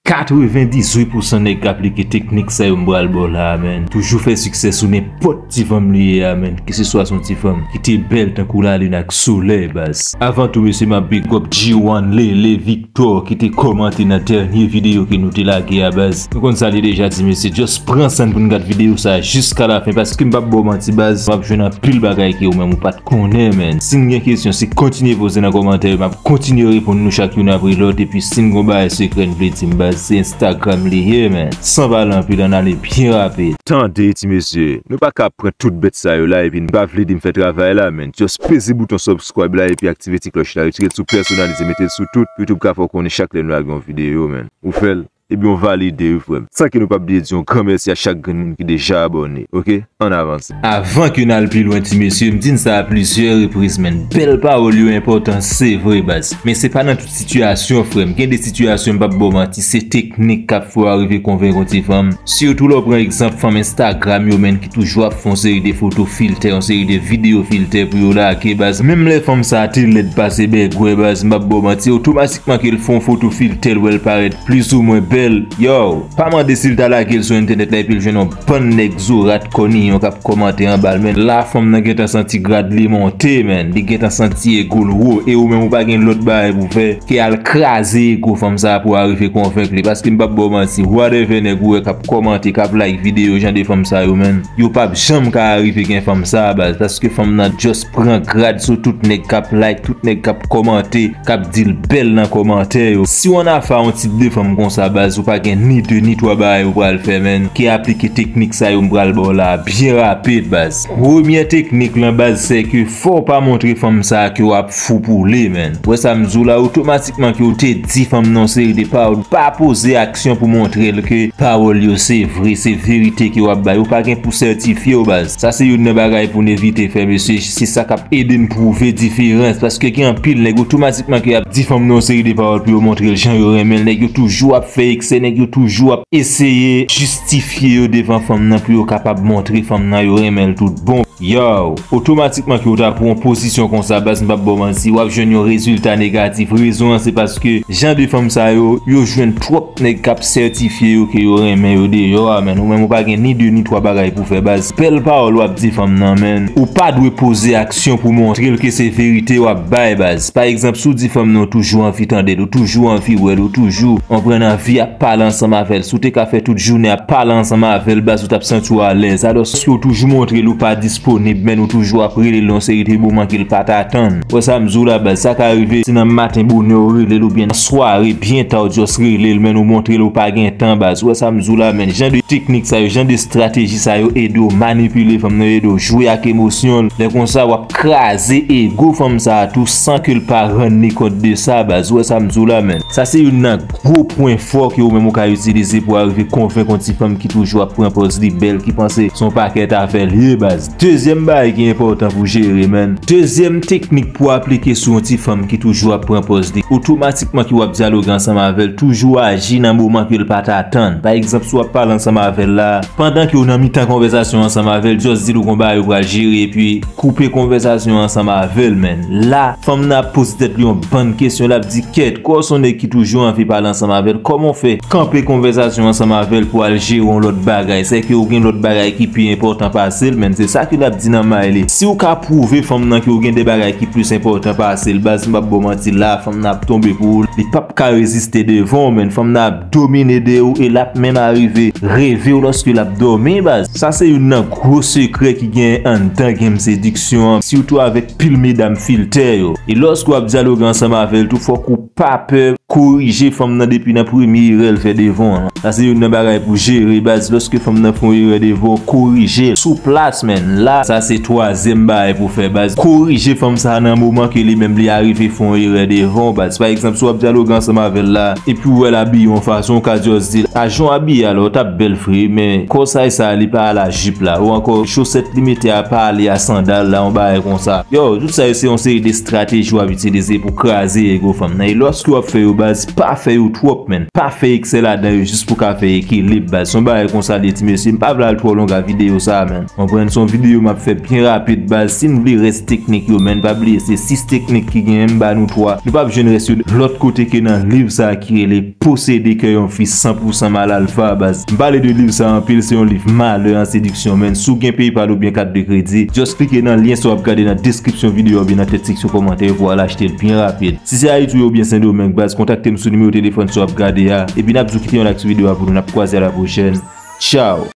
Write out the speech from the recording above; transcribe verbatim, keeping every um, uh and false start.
Katrevendizuit pousan nèg k aplike teknik sa yo m pral ba w la a, menn, toujou fè siksè sou nenpòt ti fanm li ye a, menn, keseswa se yon ti fanm ki te bèl tankou lalin ak solèy, baz. Avan tou, mesye, m ap big up G one Lele Victor ki te kòmante nan dènye videyo ke nou te lage a, baz. Nou konn sa li deja di, mesye, just pran san n pou n gad videyo sa a jiska lafen, paske m p ap ba w manti, baz, w ap jwenn anpil bagay ke ou menm ou pa t konnen, menn. Si n gen kesyon, se kontinye poze nan kòmantè yo, m ap kontinye reponn nou chak youn apre lòt, epi si n gon bagay sekrè n vle di m, baz, se Instagram li ye, menn. San pale anpil, ann ale byen rapid. Tande, ti mesye, nou pa ka pran tout bèt sa yo la, epi n pa vle di m fè travay la, menn. Just peze bouton subscribe la, epi aktive ti klòch la, retire l sou pèsonalize, mete l sou tout, pou YouTube ka fè w konnen chak lè nou lage yon videyo, menn. Ou fè l? Ebyen, w valide, wi, frè m. San ke nou p ap bliye di yon gran mèsi a chak grenn moun ki deja abòne, oke? Ann avanse. Avan ke n al pi lwen, ti mesye, m di n sa a plizyè repriz, menn. Bèl pawòl yo enpòtan, se vre, baz. Men se pa nan tout sitiyasyon, frè m. Gen de sitiyasyon, m p ap ba w manti, se teknik k ap fè w arive konvenk yon ti fanm. Sitou lè w pran egzanp fanm Instagram yo, menn, ki toujou ap fè yon seri de foto filtè, yon seri de videyo filtè pou yo lage, baz. Menm lè fanm sa a te lèd pase bègwè, baz, m p ap ba w manti, otomatikman ke l fè yon foto filtè, l wè l parèt plizoumwen bèl. Yow, pa mande si l ta lage l sou entènèt la epi l jwenn yon bann nèg zorat kòniyon k ap kòmante anba l, menn. La, fanm nan gentan santi grad li monte, menn. Li gentan santi ego l wo. E ou menm, ou pa gen lòt bagay pou fè ke al kraze ego fanm sa a pou w arive konvenk li. Paske m p ap ba w manti, whatever nèg ou wè k ap kòmante, k ap like videyo, jan de fanm sa yo, menn, yo p ap janm ka arive gen fanm sa a, baz. Paske fanm nan just pran grad sou tout nèg k ap like, tout nèg k ap kòmante, k ap di l bèl nan kòmantè yo. Si w ann afa yon tip de fanm konsa, baz, ou pa gen ni de ni twa bagay ou pral fè, menn, ke aplike teknik sa yo m pral ba w la a byen rapid, baz. Premyè teknik lan, baz, se ke fò w pa montre fanm sa a ke w ap fou pou li, menn. Ou wè sa m di w la, otomatikman ke w te di fanm nan yon seri de pawòl, pa poze aksyon pou montre l ke pawòl yo se vre, se verite ke w ap bay. Ou pa gen pou sètifye w, baz. Sa se youn nan bagay pou n evite fè, mesye. Se sa k ap ede n twouve diferans. Paske gen anpil nèg, otomatikman ke y ap di fanm nan yon seri de pawòl pou yo montre l jan yo renmen l. Nèg yo toujou ap fè eksè, nèg yo toujou ap eseye jistifye yo devan fanm nan pou yo kapab montre fanm nan yo renmen l tout bon. Yow, otomatikman ke w ta pran yon pozisyon konsa, baz, m p ap ba w manti, w ap jwenn yon rezilta negatif. Rezon an, se paske jan de fanm sa yo, yo jwenn twòp nèg k ap sètifye yo ke yo renmen yo deyò a, menn. Ou menm, ou pa gen ni de ni twa bagay pou fè, baz. Bèl pawòl w ap di fanm nan, menn. Ou pa dwe poze aksyon pou montre l ke se verite w ap bay, baz. Pa egzanp, si w di fanm nan ou toujou anvi tande l, ou toujou anvi wè l, ou toujou, ou konprann, anvi ap pale ansanm avè l, si w te ka fè tout jounen ap pale ansanm avè l, baz, ou t ap santi w alèz. Alò, si w toujou montre l ou pa disponib, menn, ou toujou ap rele l yon seri de moman ke l pa t atann. Ou wè sa m di w la, baz, sa ka rive, se nan maten bonè ou rele l, oubyen nan sware byen ta ou just rele l, menn, ou montre l ou pa gen tan, baz. Ou wè sa m di w la, menn, jan de teknik sa yo, jan de estrateji sa yo ede w manipile fanm nan, yo ede w jwe ak emosyon l. Lè konsa, w ap kraze ego fanm sa a tou san ke l pa rann li kont de sa, baz. Ou wè sa m di w la, menn. Sa se youn nan gwo pwen fò ke ou menm ou ka itilize pou arive konvenk yon ti fanm ki toujou ap pran pòz li bèl, ki panse se yon pakèt afè l ye, baz. Dezyèm bagay ki enpòtan pou jere, menn. Dezyèm teknik pou aplike sou yon ti fanm ki toujou ap pran pòz li. Otomatikman ke w ap dyaloge ansanm avè l, toujou aji nan moman ke l pa t atann. Pa egzanp, si w ap pale ansanm avè l la, pandan ke w nan mitan konvèsasyon ansanm avè l, just di l ou gon bagay ou pral jere, epi koupe konvèsasyon ansanm avè l, menn. La, fanm nan ap poze tèt li yon bann kesyon, l ap di, kèt, kòm w se yon nèg ki toujou anvi pale ansanm avè l, kòman w fè kanpe konvèsasyon ansanm avè l pou al jere yon lòt bagay? Sèke ou gen lòt bagay ki pi enpòtan pase l, menn. Se sa ke l ap di nan may li. Si w ka pwouve fanm nan ke w gen de bagay ki plis enpòtan pase l, baz, m p ap ba w manti, la, fanm nan ap tonbe pou ou. Li p ap ka reziste devan w, menn. Fanm nan ap domine de ou e l ap menm arive reve w lòske l ap dòmi, baz. Sa se youn nan gwo sekrè ki gen anndan game sediksyon an, sitou avèk pil medam filtè yo. E lòske w ap dyaloge ansanm avè l tou, fòk ou pa pè korije fanm nan depi nan premye erè l fè devan w lan. Sa se youn nan bagay pou jere, baz. Lòske fanm nan fè yon erè devan w, korije l sou plas, menn. La, sa se twazyèm bagay pou fè, baz. Korije fanm sa a nan moman ke li menm li arive fè yon erè devan w, baz. Pa egzanp, si w ap dyaloge ansanm avè l la, epi w wè l abiye yon fason, ou ka just di l, a jan w abiye a la, ou t ap bèl vre, men kòsay sa a, li pa ale a jip la, ou ankò chosèt li mete a pa ale a sandal la, yon bagay konsa. Yo, tout sa yo se yon seri de estrateji w ap itilize pou kraze ego fanm nan. E lòske w ap fè yo, Baz, pa fè yo twòp, menn. Pa fè eksè ladan yo jis pou ka fè ekilib, baz. Se yon bagay konsa l ye, ti mesye. M pa vle al twò long a videyo sa a, menn. Konprann, se yon videyo m ap fè byen rapid, baz. Si n vle rès teknik yo, menn, pa bliye, se sis teknik ki genyen, m ba nou twa. Nou p ap jwenn rès yo lòt kote ke nan liv sa a ki rele Posede kè yon fi san pou san mal alfa, baz. M pale de liv sa a anpil, se yon liv malè an sediksyon, menn. Si w gen PayPal oubyen kat de kredi, just klike nan lyen sa w ap gade nan deskripsyon videyo oubyen nan tèt seksyon kòmantè yo pou w al achte l byen rapid. Si se Ayiti w ye oubyen Sendomeng, baz, kontakte m sou nimewo telefòn sa w ap gade a. Epi n ap di w kite yon like sou videyo a pou nou, n ap kwaze a la pwochèn. Tchaw!